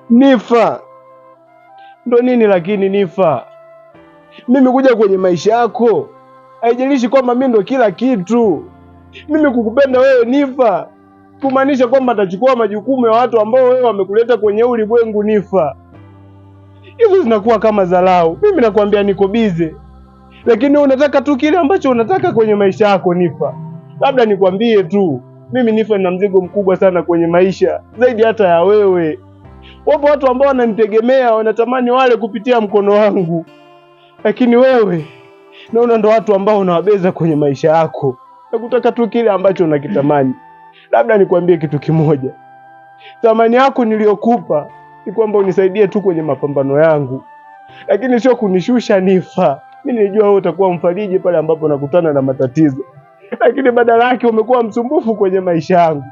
Nifa ndo nini lakini Nifa, mimi kuja kwenye maisha yako haijalishi kwamba mimi ndo kila kitu. Mimi kukupenda wewe Nifa kumaanisha kwamba atachukua majukumu ya watu ambao wewe wamekuleta kwenye ulimwengu Nifa. Hizo zinakuwa kama dharau. Mimi nakwambia niko bize, lakini wewe unataka tu kile ambacho unataka kwenye maisha yako Nifa. Labda nikwambie tu, mimi Nifa nina mzigo mkubwa sana kwenye maisha, zaidi hata ya wewe. Wapo watu ambao wananitegemea, wanatamani wale kupitia mkono wangu, lakini wewe naona ndo watu ambao unawabeza kwenye maisha yako na kutaka tu kile ambacho unakitamani. Labda nikwambie kitu kimoja, thamani yako niliyokupa ni kwamba unisaidie tu kwenye mapambano yangu, lakini sio kunishusha Nifa. Mimi nilijua wewe utakuwa mfariji pale ambapo nakutana na matatizo, lakini badala yake umekuwa msumbufu kwenye maisha yangu.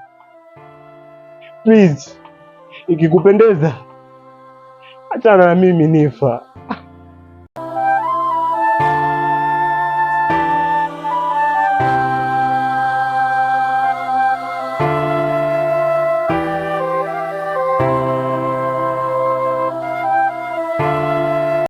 Please, ikikupendeza achana na mimi Nifa.